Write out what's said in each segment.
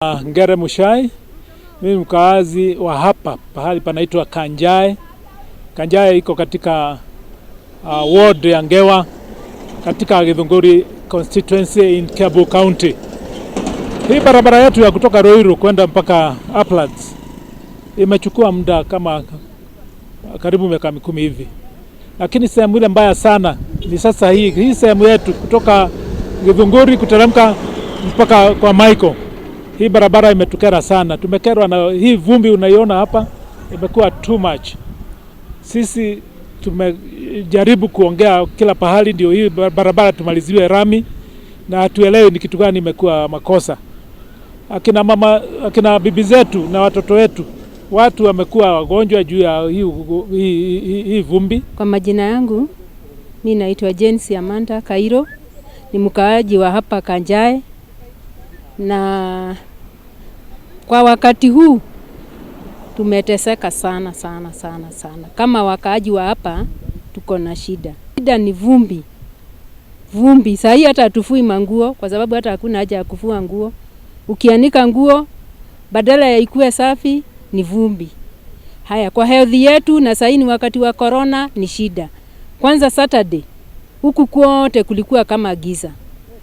Ngere Mushai, mimi mkaazi wa hapa pahali panaitwa Kanjae. Kanjae iko katika ward ya Ngewa katika Githunguri constituency in Kiambu County. Hii barabara yetu ya kutoka Ruiru kwenda mpaka Uplands imechukua muda kama karibu miaka 10 hivi, lakini sehemu ile mbaya sana ni sasa hii sehemu yetu kutoka Githunguri kuteremka mpaka kwa Michael. Hii barabara imetukera sana, tumekerwa na hii vumbi unaiona hapa, imekuwa too much. Sisi tumejaribu kuongea kila pahali ndio hii barabara tumaliziwe rami, na hatuelewi ni kitu gani imekuwa makosa. Akina mama, akina bibi zetu na watoto wetu, watu wamekuwa wagonjwa juu ya hii vumbi. Kwa majina yangu mi naitwa Jane Amanda Kairo, ni mkaaji wa hapa Kanjae, na kwa wakati huu tumeteseka sana sana sana sana. Kama wakaaji wa hapa tuko na shida. Shida ni vumbi, vumbi. Saa hii hata hatufui manguo kwa sababu hata hakuna haja ya kufua nguo. Ukianika nguo badala ya ikue safi ni vumbi. Haya, kwa health yetu, na saa hii ni wakati wa corona, ni shida. Kwanza Saturday huku kwote kulikuwa kama giza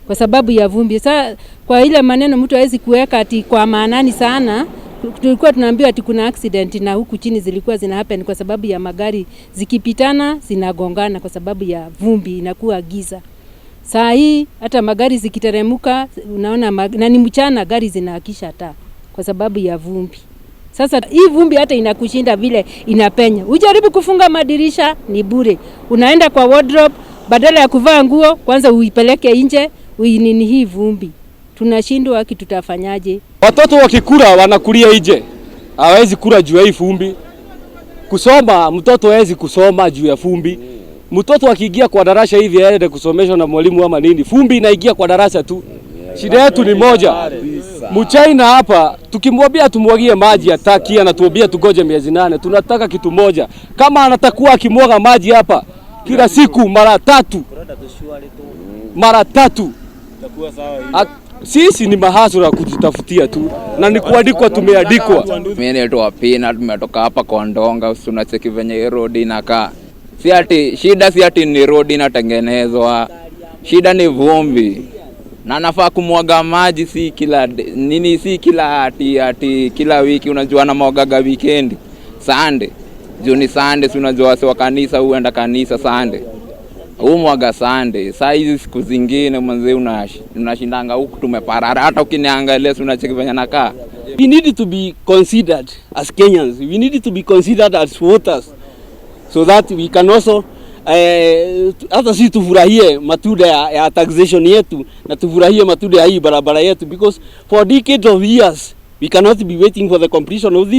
kwa sababu ya vumbi. Sasa kwa ile maneno mtu hawezi kuweka ati kwa maanani sana, tulikuwa tunaambiwa ati kuna accident na huku chini zilikuwa zina happen kwa sababu ya magari zikipitana zinagongana kwa sababu ya vumbi, inakuwa giza. Saa hii hata magari zikiteremuka unaona na ni mchana gari zinawakisha taa kwa sababu ya vumbi. Sasa hii vumbi hata inakushinda vile inapenya. Ujaribu kufunga madirisha ni bure. Unaenda kwa wardrobe, badala ya kuvaa nguo kwanza uipeleke nje, uinini hii vumbi. Tunashindwa haki, tutafanyaje? Watoto wakikula wanakulia nje, hawezi kula juu ya hii vumbi. Kusoma, mtoto hawezi kusoma juu ya vumbi. Mtoto akiingia kwa darasa hivi aende kusomeshwa na mwalimu ama nini, vumbi inaingia kwa darasa tu. Shida yetu ni moja. Mchaina hapa tukimwambia tumwagie maji hataki, anatuambia tugoje miezi 8. Tunataka kitu moja, kama anatakuwa akimwaga maji hapa kila siku mara tatu, mara tatu, sisi ni mahasura kujitafutia tu, na ni kuandikwa, tumeandikwa. Mimi naitwa Pina, tumetoka hapa kwa Ndonga. Unacheki venye road inakaa. Si ati shida, si ati ni road inatengenezwa, shida ni vumbi na nafaa kumwaga maji si kila nini, si kila ati kila wiki. Unajua na mwagaga weekend Sunday, juu ni Sunday, si unajua wase wa kanisa huenda kanisa Sunday, huu mwaga Sunday. Saa hizi siku zingine mzee unashindanga huku tumeparara, hata ukiniangalia si unacheki venye nakaa. We need to be considered as Kenyans. We need to be considered as voters so that we can also hata sisi tufurahie matunda ya taxation yetu na tufurahie matunda ya hii barabara yetu, because for decades of years we cannot be waiting for the completion of this.